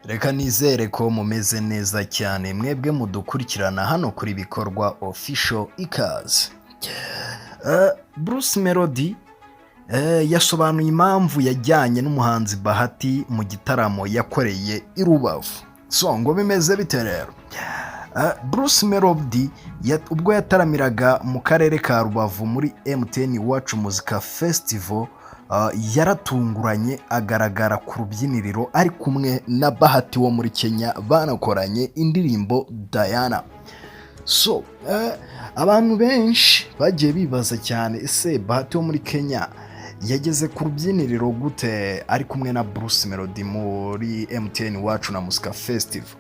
Reka nizere ko mumeze neza cyane, mwebwe mudukurikirana hano kuri Bikorwa Official. Ikaze. Bruce Melody yasobanuye impamvu yajyanye n'umuhanzi Bahati mu gitaramo yakoreye i Rubavu. So ngo bimeze bite rero? Bruce Melody ubwo yataramiraga mu karere ka Rubavu muri MTN Iwacu Muzika Festival, yaratunguranye agaragara ku rubyiniriro ari kumwe na Bahati wo muri Kenya banakoranye indirimbo Diana. So abantu benshi bagiye bibaza cyane: ese Bahati wo muri Kenya yageze ku rubyiniriro gute ari kumwe na Bruce Melody muri MTN Iwacu na Muzika Festival?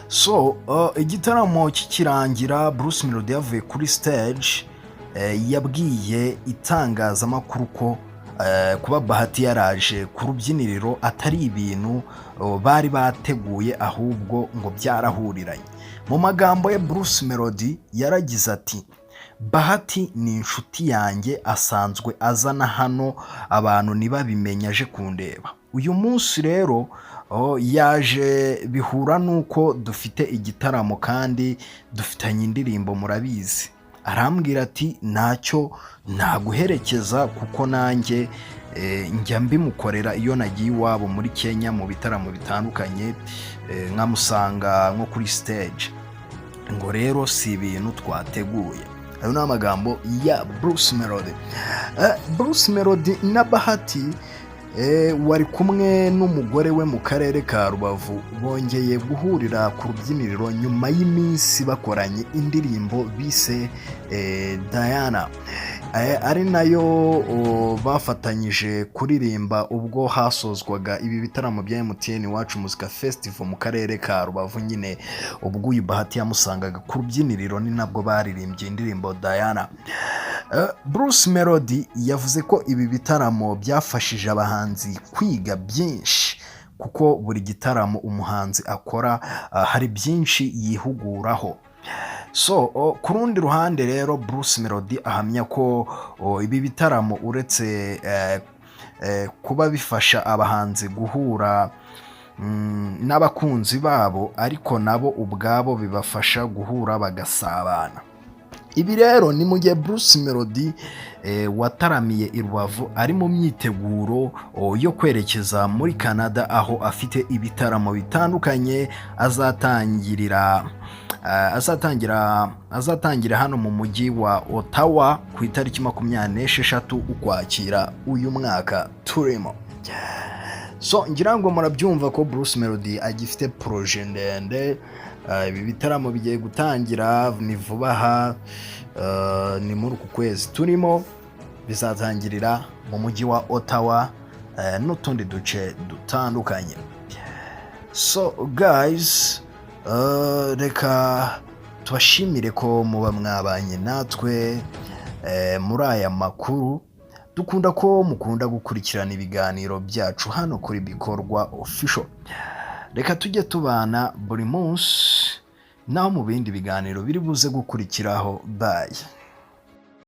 So igitaramo kikirangira, Bruce Melody yavuye kuri stage, yabwiye itangazamakuru ko kuba Bahati yaraje ku rubyiniriro atari ibintu bari bateguye, ahubwo ngo byarahuriranye. Mu magambo ye, Bruce Melody yaragize ati: "Bahati ni inshuti yanjye, asanzwe azana hano abantu ntibabimenye aje kundeba. Uyu munsi rero yaje bihura n'uko dufite igitaramo kandi dufitanye indirimbo, murabizi. Arambwira ati ntacyo naguherekeza, kuko nanjye njya mbimukorera iyo nagiye iwabo muri Kenya mu bitaramo bitandukanye, nkamusanga nko kuri stage." Ngo rero si ibintu twateguye. Ayo ni amagambo ya Bruce Melody. Bruce Melody na Bahati wari kumwe n'umugore we mu karere ka Rubavu bongeye guhurira ku rubyiniriro nyuma y'iminsi bakoranye indirimbo bise Diana, ari nayo bafatanyije kuririmba ubwo hasozwaga ibi bitaramo bya MTN Iwacu Muzika Festival mu karere ka Rubavu. Nyine ubwo uyu Bahati yamusangaga ku rubyiniriro, ni nabwo baririmbye indirimbo Diana. Bruce Melody yavuze ko ibi bitaramo byafashije abahanzi kwiga byinshi, kuko buri gitaramo umuhanzi akora hari byinshi yihuguraho. So ku rundi ruhande rero, Bruce Melody ahamya ko ibi bitaramo uretse kuba bifasha abahanzi guhura n'abakunzi babo, ariko nabo ubwabo bibafasha guhura bagasabana. Ibi rero ni mu gihe Bruce Melody wataramiye i Rubavu ari mu myiteguro yo kwerekeza muri Canada, aho afite ibitaramo bitandukanye azatangirira azatangira azatangira hano mu mujyi wa Ottawa ku itariki 26 Ukwakira uyu mwaka turimo. So ngira ngo murabyumva ko Bruce Melody agifite projet ndende. Ibi bitaramo bigiye gutangira ni vuba aha, ni muri uku kwezi turimo, bizatangirira mu mujyi wa Ottawa n'utundi duce dutandukanye. So guys, reka tubashimire ko muba mwabanye natwe muri aya makuru. Dukunda ko mukunda gukurikirana ibiganiro byacu hano kuri Bikorwa Official. Reka tujye tubana buri munsi, naho mu bindi biganiro biri buze gukurikiraho. Bye.